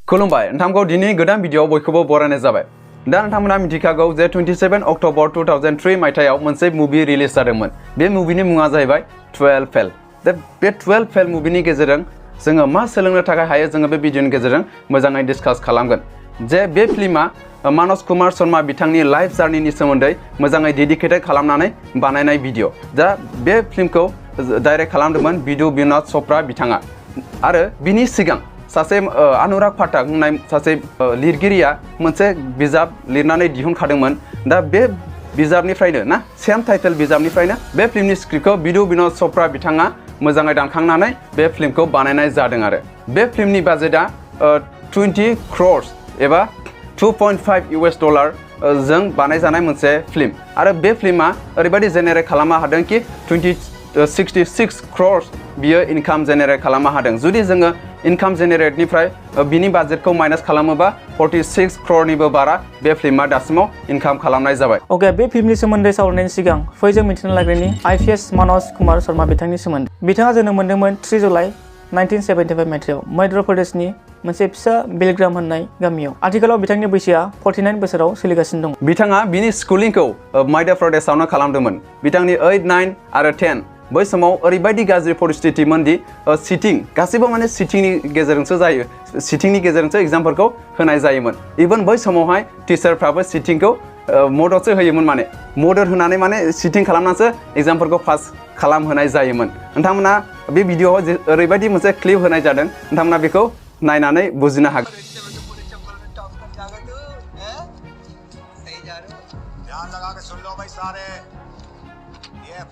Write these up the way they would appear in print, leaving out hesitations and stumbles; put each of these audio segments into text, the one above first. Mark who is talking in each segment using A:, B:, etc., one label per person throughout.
A: खुलुमबाय नोंथांखौ दिनै गोदान भिडिअआव बयखौबो बरायनाय जाबाय। दा नोंथांमोना मिथिखागौ जे 27 अक्ट'बर 2003 मायथाइयाव मोनसे मुभि रिलिज जादोंमोन। बे मुभिनि मुङा जाहैबाय 12 फेल। दा बे 12 फेल मुभिनि गेजेरजों जोङो मा सोलोंनो थाखाय हायो जोङो बे भिडिअनि गेजेरजों मोजाङै डिसकास खालामगोन। जे बे फिल्मा मनज कुमार शर्मा बिथांनि लाइफ जार्निनि सोमोन्दै मोजाङै डेडिकेटेड खालामनानै बानायनाय भिडिअ। दा बे फिल्मखौ डाइरेक्ट खालामदोंमोन बिदु बिन'द च'प्रा बिथाङा। आरो बिनि सिगां सासे अनुराग पाठक होननाय सासे लिरगिरिया मोनसे बिजाब लिरनानै दिहुनखादोंमोन। दा बे बिजाबनिफ्रायनो ना सेम टाइटेल बिजाबनिफ्रायनो बे फिल्मनि स्क्रिप्टखौ बिदु बिन'द च'प्रा बिथाङा मोजाङै दानखांनानै बे फिल्मखौ बानायनाय जादों। आरो बे फिल्मनि बाजेटआ 20 crores एबा 2.5 US डलार जों बानायजानाय मोनसे फिल्म। आरो बे फिल्मा ओरैबायदि जेनेरेट खालामनो हादों कि 66 crores बियो इनकाम जेनेरेट खालामनो हादों। जुदि जोङो इनकाम जेनेरेटनिफ्राय बिनि बाजेटखौ माइनास खालामोबा 46 crore बारा बे फिल्मा दासिमाव इनकाम खालामनाय जाबाय।
B: ओके, बे फिल्मनि सोमोन्दै सावरायनायनि सिगां फै जों मिथिना लाग्रोनि IPS मनज कुमार शर्मा बिथांनि सोमोन्दै। बिथाङा जोनोम मोन्दोंमोन 3 जुलाइ 1975 मायथाइयाव मध्य प्रदेशनि मोनसे फिसा बिलग्राम होननाय गामियाव। आथिखालाव बिथांनि बैसोआ 49 बोसोराव सोलिगासिनो दं।
A: बिथाङा बिनि स्कुलिंखौ मध्य प्रदेशआवनो खालामदोंमोन। बिथांनि 8, 9 आरो 10 बै समाव ओरैबायदि गाज्रि परिस्थितिमोन दि सिटिं गासैबो माने सिटिंनि गेजेरजोंसो जायो। सिटिंनि गेजेरजोंसो एग्जामफोरखौ होनाय जायोमोन। इभेन बै समावहाय टिचारफ्राबो सिटिंखौ मददसो होयोमोन, माने मदद होनानै माने सिटिं खालामनासो एग्जामफोरखौ पास खालामहोनाय जायोमोन। नोंथांमोना बे भिडिअआव ओरैबायदि मोनसे क्लिप होनाय जादों, नोंथांमोना बेखौ नायनानै बुजिनो हागोन।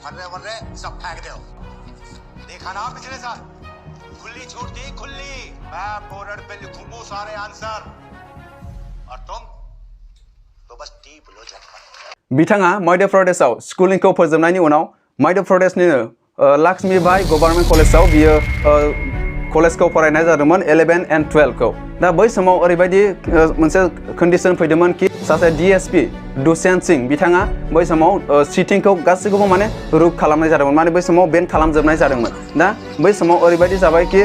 C: फर्रे वर्रे सब फेंक दो। देखा ना पिछले साल खुली छूट थी, खुली। मैं बोर्ड पे लिखूंगा सारे आंसर और तुम तो बस टीप लो झटपट।
A: बिथाङा मध्य प्रदेशआव स्कुलिंखौ फोजोबनायनि उनाव मध्य प्रदेशनिनो लक्ष्मीबाई गभर्नमेंट कलेजाव बियो कलेजखौ फरायनाय जादोंमोन 11 and 12 खौ। दा बै समाव ओरैबायदि मोनसे कन्डिशन फैदोंमोन कि सासे DSP दुष्यंत सिंह बिथाङा बै समाव सिटिंखौ गासैखौबो माने रुक खालामनाय जादोंमोन, माने बै समाव बेन खालामजोबनाय जादोंमोन। दा बै समाव ओरैबायदि जाबाय कि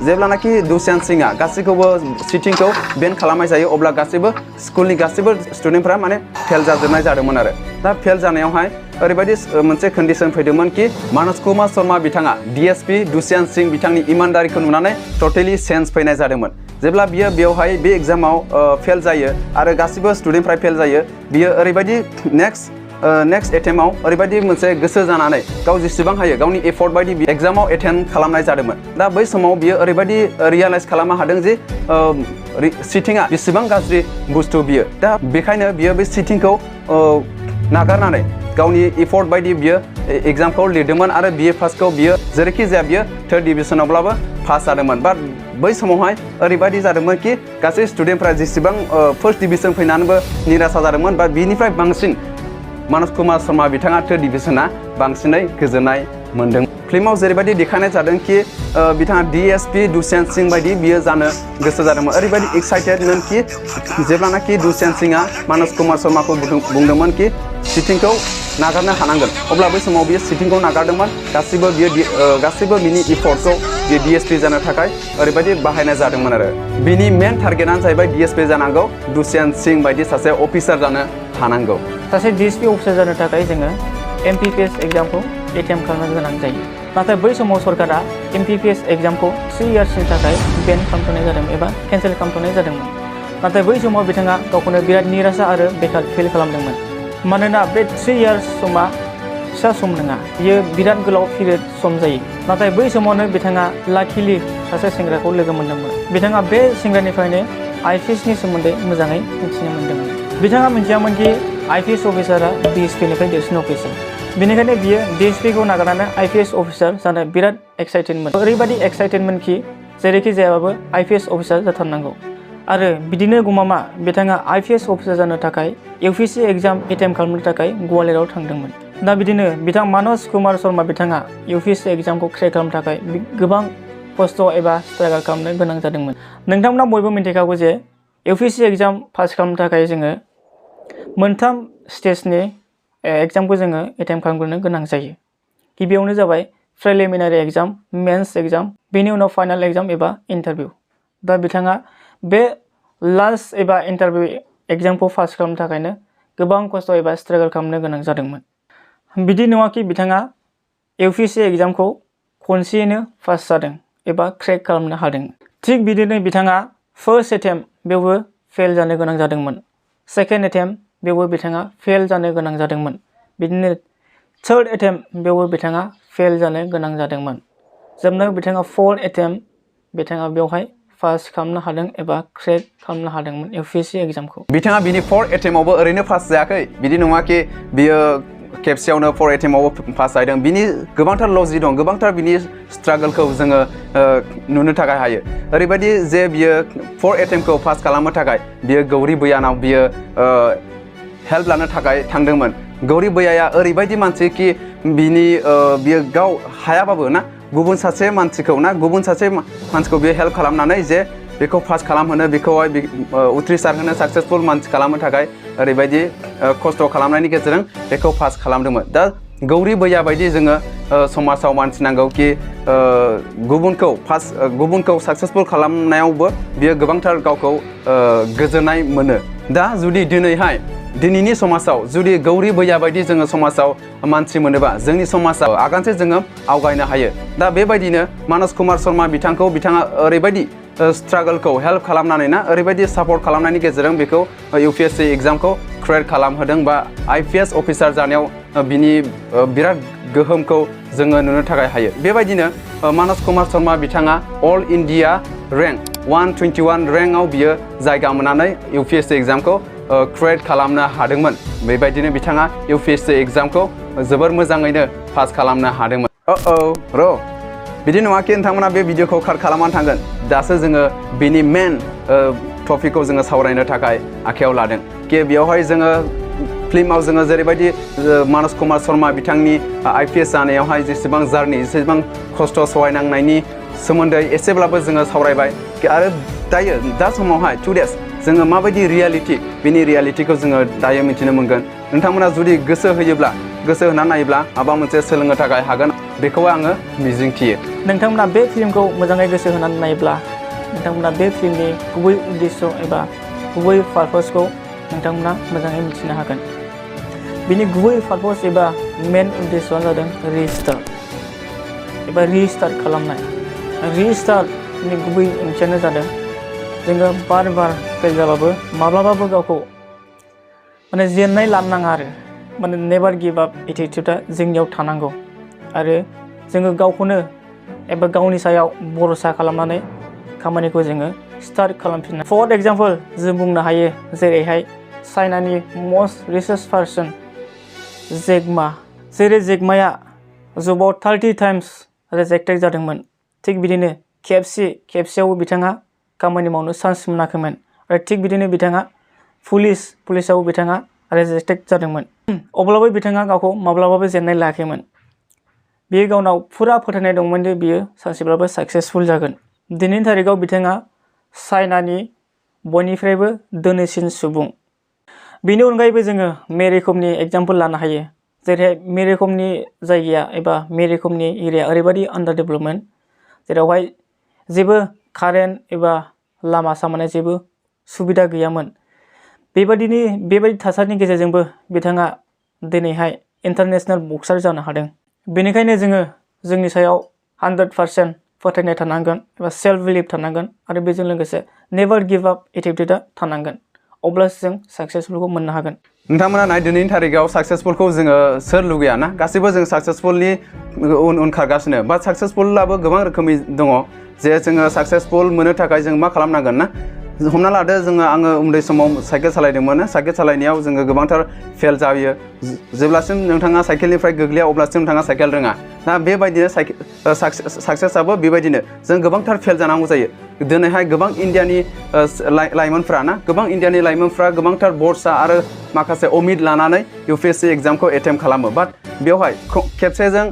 A: जेब्लानाखि दुष्यंत सिंहआ गासैखौबो सिटिंखौ बेन खालामनाय जायो अब्ला गासैबो स्कुलनि गासैबो स्टुडेन्टफ्रा माने फेल जाजोबनाय जादोंमोन। आरो दा फेल जानायावहाय ओरैबायदि मोनसे कन्डिशन फैदोंमोन कि मनज कुमार शर्मा बिथाङा DSP दुष्यंत सिंह बिथांनि इमानदारिखौ नुनानै टटेलि चेन्ज फैनाय जादोंमोन। जेब्ला बियो बेवहाय बे एग्जामाव फेल जायो आरो गासैबो स्टुडेन्टफ्रा फेल जायो, बियो ओरैबायदि नेक्स्ट एटेम्पआव ओरैबायदि मोनसे गोसो जानानै गाव जेसेबां हायो गावनि एफर्ट बायदि एग्जामाव एटेम्प खालामनाय जादोंमोन। दा बै समाव बियो ओरैबायदि रियलाइज खालामनो हादों जे सिटिंआ बेसेबां गाज्रि बुस्थु बियो। दा बेखायनो बियो बे सिटिंखौ नागारनानै गावनि एफर्ट बायदि बियो एग्जामखौ लिरदोंमोन आरो BA पासखौ बियो जेरैखि जाया बियो 3rd डिभिजनावब्लाबो पास जादोंमोन। बाट बै समावहाय ओरैबायदि जादोंमोन कि गासै स्टुडेन्टफ्रा जेसेबां 1st डिभिजन फैनानैबो निराशा जादोंमोन, बाट बिनिफ्राय बांसिन मनज कुमार शर्मा बिथाङा 3rd डिभिजना बांसिनै गोजोननाय मोन्दों। फिल्माव जेरैबायदि देखायनाय जादों कि बिथाङा DSP दुष्यंत सिंह बायदि बियो जानो गोसो जादोंमोन। ओरैबायदि एक्साइटेडमोन कि जेब्लानाखि दुष्यंत सिंहआ मनज कुमार शर्माखौ बुंदोंमोन कि सिटिंखौ नागारनो हानांगोन, अब्ला बै समाव बियो सिटिंखौ नागारदोंमोन। गासैबो बिनि इफर्टखौ बियो DSP जानो थाखाय ओरैबायदि बाहायनाय जादोंमोन। आरो बिनि मेन टारगेटआनो जाहैबाय DSP जानांगौ, दुष्यंत सिंह बायदि सासे अफिसार जानो हानांगौ।
B: सासे DSP अफिसार जानो थाखाय जोङो MPPS एग्जामखौ एटेम्प खालामनो गोनां जायो। नाथाय बै समाव सरकारा MPPS एग्जामखौ 3 इयार्सनि थाखाय बेन खालामथ'नाय जादों एबा केन्सेल खालामथ'नाय जादोंमोन। नाथाय बै समाव बिथाङा गावखौनो बिराद निराशा आरो बेकार फिल खालामदोंमोन। मानोना बे 3 इयार्स समा फिसा सम नङा, बियो बिराद गोलाव पिरियड सम जायो। नाथाय बै समावनो बिथाङा लाकिलि सासे सेंग्राखौ लोगो मोनदोंमोन। बिथाङा बे सेंग्रानिफ्रायनो IPSनि सोमोन्दै मोजाङै मिथिनो मोन्दोंमोन। बिथाङा मिथियामोन कि IPS अफिसारा DSPनिफ्राय देरसिन अफिसार। बेनिखायनो बियो DSPखौ नागारनानै IPS अफिसार जानो बिराद एक्साइटेडमोन। ओरैबायदि एक्साइटेडमोन कि जेरैखि जायाबाबो IPS अफिसार जाथारनांगौ। आरो बिदिनो गमामा बिथाङा IPS अफिसार जानो थाखाय UPSC एग्जाम एटेम्प खालामनो थाखाय गवालियराव थांदोंमोन। दा बिदिनो बिथां मनज कुमार शर्मा बिथाङा UPSC एग्जामखौ क्रेक खालामनो थाखाय गोबां खस्थ' एबा स्ट्रागल खालामनो गोनां जादोंमोन। नोंथांमोना बयबो मिथिखागौ जे UPSC एग्जाम पास खालामनो थाखाय जोङो मोनथाम स्टेजनि एग्जामखौ जोङो एटेम्प खालामग्रोनो गोनां जायो। गिबियावनो जाबाय प्रिलिमिनारि एग्जाम, मेन्स एग्जाम, बेनि उनाव फाइनाल एग्जाम एबा इन्टारभिउ। दा बिथाङा बे लास्ट एबा इन्टारभिउ एग्जामखौ पास खालामनो थाखायनो गोबां खस्थ' एबा स्ट्रागल खालामनो गोनां जादोंमोन। बिदि नङाखि बिथाङा UPSC एग्जामखौ खनसेयैनो पास जादों एबा क्रेक खालामनो हादों। थिग बिदिनो बिथाङा फार्स्ट एटेम्प्ट बेवबो फेल जानो गोनां जादोंमोन। सेकेन्ड एटेम्प्ट बेवबो बिथाङा फेल जानो गोनां जादोंमोन। बिदिनो थार्ड एटेम्प्ट बेवबो बिथाङा फेल जानो गोनां जादोंमोन। जोबनायाव बिथाङा फोर्थ एटेम्प्ट बिथाङा बेवहाय पास खालामनो हादों एबा क्रेक खालामनो हादोंमोन UPSC एग्जामखौ।
A: बिथाङा बिनि फोर्थ एटेम्प्टआवबो ओरैनो पास जायाखै। बिदि नङाखि बियो खेबसेयावनो फोर्थ एटेम्प्टआवबो पास जादों। बिनि गोबांथार लजिक दं, गोबांथार बिनि स्ट्रागलखौ जोङो नुनो थाखाय हायो। ओरैबायदि जे बियो फोर्थ एटेम्प्टखौ पास खालामनो थाखाय बियो गौरी भैयानाव बियो हेल्प लानो थाखाय थांदोंमोन। गौरी भैयाया ओरैबायदि मानसि कि बियो गाव हायाबाबो ना गुबुन सासे मानसिखौ बियो हेल्प खालामनानै जे बेखौ पास खालामहोनो, बेखौहाय उथ्रिसार होनो, साक्सेसफुल मानसि खालामनो थाखाय ओरैबायदि खस्थ' खालामनायनि गेजेरजों बेखौ पास खालामदोंमोन। दा गौरी भैया बायदि जोङो समाजाव मानसि नांगौ कि गुबुनखौ साक्सेसफुल खालामनायावबो बियो गोबांथार गावखौ गोजोननाय मोनो। दा जुदि दिनैनि समाजाव जुदि गौरी भैया बायदि जोङो समाजाव मानसि मोनोबा जोंनि समाजाव आगानसे जोङो आवगायनो हायो। दा बेबायदिनो मनज कुमार शर्मा बिथाङा ओरैबायदि स्ट्रागलखौ हेल्प खालामनानै ना ओरैबायदि सापर्ट खालामनायनि गेजेरजों बेखौ UPSC एग्जामखौ क्रेक खालामहोदों बा IPS अफिसार जानायाव बिनि बिराद गोहोमखौ जोङो नुनो थाखाय हायो। बेबायदिनो मनज कुमार शर्मा बिथाङा अल इन्डिया रेंक 121 रेंकआव बियो जायगा मोननानै UPSC एग्जामखौ क्रेक खालामनो हादोंमोन। बेबायदिनो बिथाङा UPSC एग्जामखौ जोबोर मोजाङैनो पास खालामनो हादोंमोन। बिदि नङा कि नोंथांमोना बे भिडिअखौ काट खालामनानै थांगोन। दासो जोङो बिनि मेन टपिकखौ जोङो सावरायनो थाखाय आखायाव लादों कि बेवहाय जोङो फिल्माव जोङो जेरैबायदि मनज कुमार शर्मा बिथांनि IPS जानायावहाय जेसेबां जार्नि, जेसेबां खस्थ' सहायनांनायनि सोमोन्दै एसेब्लाबो जोङो सावरायबाय आरो दा समावहाय टुडेस जोङो माबायदि बिनि रियालिटिखौ जोङो दायो मिथिनो मोनगोन। नोंथांमोना जुदि गोसो होनानै नायोब्ला माबा मोनसे सोलोंनो थाखाय हागोन, बेखौ आङो मिजिंथियो।
B: नोंथांमोना बे फिल्मखौ मोजाङै गोसो होनानै नायोब्ला नोंथांमोना बे फिल्मनि गुबै उद्देश्य एबा गुबै पारपसखौ नोंथांमोना मोजाङै मिथिनो हागोन। बिनि गुबै पारपस एबा मेन उद्देश्यआ जादों रिस्टार्ट खालामनाय। रिस्टार्टनि गुबै ओंथियानो जादों जोङो बार फेल जाबाबो माब्लाबाबो गावखौ जेननाय लानो नाङा आरो नेभार गिभ आप एटिटिउडआ जोंनियाव थानांगौ आरो जोङो गावखौनो एबा गावनि सायाव भरसा खालामनानै खामानिखौ जोङो स्टार्ट खालामफिननो। फर एग्जाम्पल जों बुंनो हायो जेरैहाय चाइनानि मस्ट रिचार्स पार्सन जेगमाया जबाव 30 टाइम्स रिजेक्टेड जादोंमोन। थिग बिदिनो खेबसेयावबो बिथाङा खामानि मावनो चान्स मोनाखैमोन आरो थिग बिदिनो बिथाङा पुलिसावबो बिथाङा रिजेक्टेड जादोंमोन। अब्लाबो बिथाङा गावखौ माब्लाबाबो जेननाय लायाखैमोन। बियो गावनाव फुरा फोथायनाय दंमोन दि बियो सानसेब्लाबो साक्सेसफुल जागोन। दिनैनि थारिखआव बिथाङा चाइनानि बयनिफ्रायबो धोनिसिन सुबुं। बेनि अनगायैबो जोङो मेरि कमनि एग्जाम्पल लानो हायो। जेरैहाय मेरि कमनि जायगाया एबा मेरि कमनि एरिया ओरैबायदि आन्डार डेभेलपमेन्ट जेरावहाय जेबो कारेन्ट एबा लामा सामानि जेबो सुबिदा गैयामोन। बेबायदि थासारिनि गेजेरजोंबो बिथाङा दिनैहाय इन्टारनेशनेल बक्सार जानो हादों। बेनिखायनो जोङो जोंनि सायाव 100% फोथायनाय थानांगोन एबा सेल्फ बिलिभ थानांगोन आरो बेजों लोगोसे नेभार गिभ आप एटिटिउडआ थानांगोन। अब्लासो जों साक्सेसफुलखौ मोननो हागोन।
A: नोंथांमोना दिनैनि थारिखआव साक्सेसफुलखौ जोङो सोर लुगैया ना? गासैबो जों साक्सेसफुलनि उन खारगासिनो। बाट साक्सेसफुलाबो गोबां रोखोमनि दङ। जे जोङो साक्सेसफुल मोननो थाखाय जों मा खालामनांगोन ना? हमना लादो आङो उन्दै समाव साइकेल सालायदोंमोन। साइकेल सालायनायाव जोङो गोबांथार फेल जायो। जेब्लासिम नोंथाङा साइकेलनिफ्राय गोग्लैया अब्लासिम नोंथाङा साइकेल रोङा। दा बेबायदिनो साक्सेसआबो बेबायदिनो जों गोबांथार फेल जानांगौ जायो। दिनैहाय गोबां इण्डियानि लाइमोनफ्रा गोबांथार बर्सा आरो माखासे उमिद लानानै UPSC एग्जामखौ एटेम्प्ट खालामो। बाट बेवहाय खेबसेजों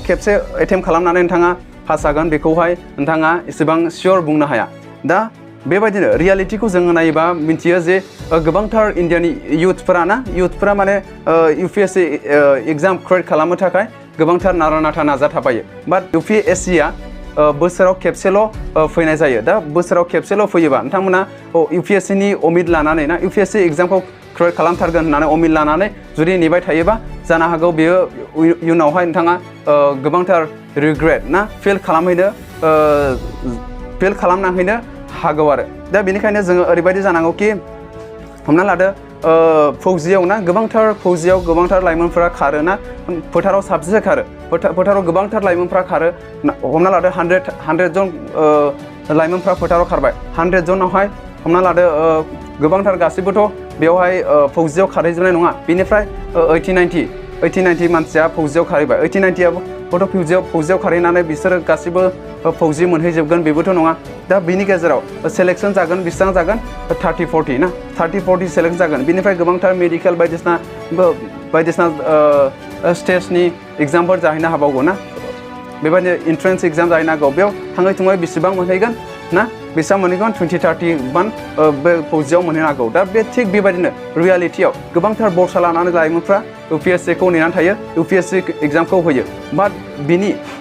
A: खेबसे एटेम्प्ट खालामनानै नोंथाङा पास जागोन बेखौहाय नोंथाङा एसेबां सियर बुंनो हाया। दा बेबायदिनो रियालिटिखौ जोङो नायोबा मिथियो जे गोबांथार इण्डियानि इयुथफोरा माने UPSC एग्जाम क्रेक खालामनो थाखाय गोबांथार नारा नाथा नाजाथाबायो। बाट UPSCआ बोसोराव खेबसेल' फैनाय जायो दा बोसोराव खेबसेल' फैयोबा नोंथांमोना UPSC नि अमिद लानानै ना UPSC एग्जामखौ क्रेक खालामथारगोन होननानै अमिद लानानै जुदि नेबाय थायोबा जानो हागौ बेयो इयुनावहाय नोंथाङा गोबांथार रिग्रेट ना फेल खालामनांहैनो हागौ आरो दा बेनिखायनो जोङो ओरैबायदि जानांगौ कि हमना लादो फौजियाव ना गोबांथार लाइमोनफोरा खारो ना फोथाराव साबसे खारो फोथाराव गोबांथार लाइमोनफोरा खारो हमना लादो 100 जन लाइमोनफोरा फोथाराव खारबाय 100 जनावहाय हमना लादो गोबांथार गासिबोथ' बेवहाय फौजियाव खारहैजोबनाय नङा बेनिफ्राय 80-90 मानसिया फौजियाव खारहैबाय 80-90 आबोथ' फौजियाव खारहैनानै बिसोरो गासिबो फौजि मोनहैजोबगोन बेबोथ' नङा दा बिनि गेजेराव सेलेक्सन जागोन बेसेबां जागोन 30-40 ना 30-40 सेलेक्ट जागोन बिनिफ्राय गोबांथार मेडिकेल बायदिसिना स्टेजनि एग्जामफोर जाहैनो हाबावगौ ना बेबायदिनो इन्ट्रेन्स एग्जाम जाहैनो हागौ बेयाव थाङै थुङै बेसेबां मोनहैगोन ना बेसेबां मोनहैगोन 20-30 मान बे फौजियाव मोनहैनो हागौ दा बे थिग बेबायदिनो रियेलिटियाव गोबांथार बर्सा लानानै लाइमोनफ्रा UPSC खौ नेनानै थायो UPSC एग्जामखौ होयो बाट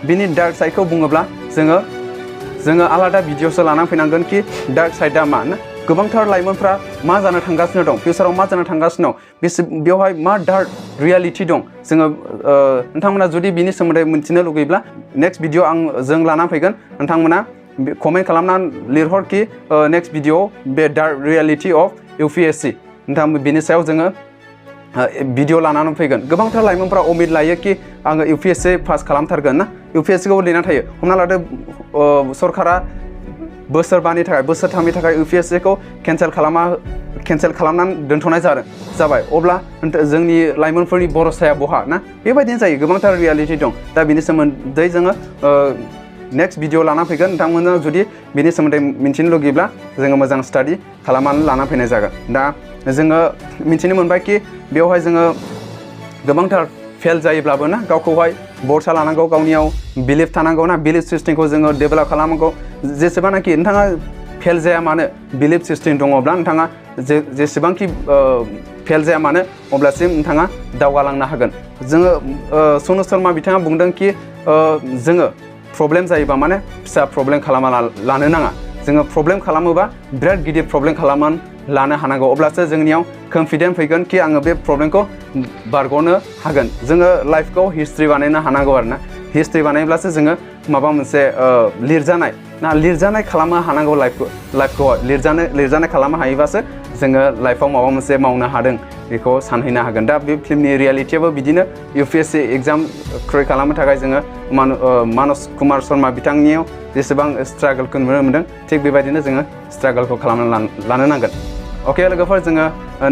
A: बिनि डार्क साइडखौ बुङोब्ला जोङो आलादा भिडिअसो लानानै फैनांगोन कि डार्क साइडआ मा ना गोबांथार लाइमोनफ्रा मा जानो थांगासिनो दं फिउचाराव मा जानो थांगासिनो दं बेवहाय मा डार्क रियेलिटि दं जोङो नोंथांमोना जुदि बिनि सोमोन्दै मिथिनो लुगैब्ला नेक्स्ट भिडिअ जों लानानै फैगोन नोंथांमोना कमेन्ट खालामनानै लिरहर कि नेक्स्ट भिडिअ बे डार्क रियेलिटि अफ UPSC नोंथां बिनि सायाव जोङो भिडिअ लानानै फैगोन गोबांथार लाइमोनफ्रा अमिद लायो कि आङो UPSC पास खालामथारगोन ना UPSC खौ लिरना थायो हमना लादो सरकारा बोसोरबानि थाखाय बोसोरथामनि थाखाय UPSC खौ केन्सेल खालामनानै दोनथ'नाय जाबाय अब्ला जोंनि लाइमोनफोरनि भरसाया बहा ना बेबायदिनो जायो गोबांथार रियेलिटि दं दा बिनि सोमोन्दै जोङो नेक्स्ट भिडिअ लाना फैगोन नोंथांमोना जुदि बिनि सोमोन्दै मिन्थिनो लुगैब्ला जोङो मोजां स्टाडि खालामनानै लाना फैनाय जागोन दा जोङो मिन्थिनो मोनबाय कि बेवहाय जोङो गोबांथार फेल जायोब्लाबो ना गावखौहाय भरसा लानांगौ गावनियाव बिलिभ थानांगौ ना बिलिभ सिस्टेमखौ जोङो डेभेलप खालामनांगौ जेसेबांनाखि नोंथाङा फेल जाया मानो बिलिभ सिस्टेम दङब्ला नोंथाङा जेसेबांखि फेल जाया मानो अब्लासिम नोंथाङा दावगालांनो हागोन जोङो मनज शर्मा बिथाङा बुंदों कि जोङो प्रब्लेम जायोबा माने फिसा प्रब्लेम खालामा लानो नाङा जोङो प्रब्लेम खालामोबा बिराद गिदिर प्रब्लेम खालामनानै लानो हानांगौ अब्लासो जोंनियाव कन्फिडेन्स फैगोन कि आङो बे प्रब्लेमखौ बारग'नो हागोन जोङो लाइफखौ हिस्ट्रि बानायनो हानांगौ आरो ना हिस्ट्रि बानायब्लासो जोङो माबा मोनसे लिरजानाय खालामनो हानांगौ लाइफखौ लिरजानाय खालामनो हायोबासो जोङो लाइफआव माबा मोनसे मावनो हादों बेखौ सानहैनो हागोन दा बे फिल्मनि रियेलिटियाबो बिदिनो UPSC एग्जाम क्रेक खालामनो थाखाय जोङो मनज कुमार शर्मा बिथांनियाव जेसेबां स्ट्रागलखौ नुनो मोनदों थिग बेबायदिनो जोङो स्ट्रागलखौ खालामनानै लानो नांगोन अके लोगोफोर जोङो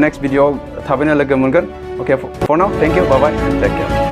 A: नेक्स्ट भिडिअ थाबैनो लोगो मोनगोन okay for now thank you bye bye take care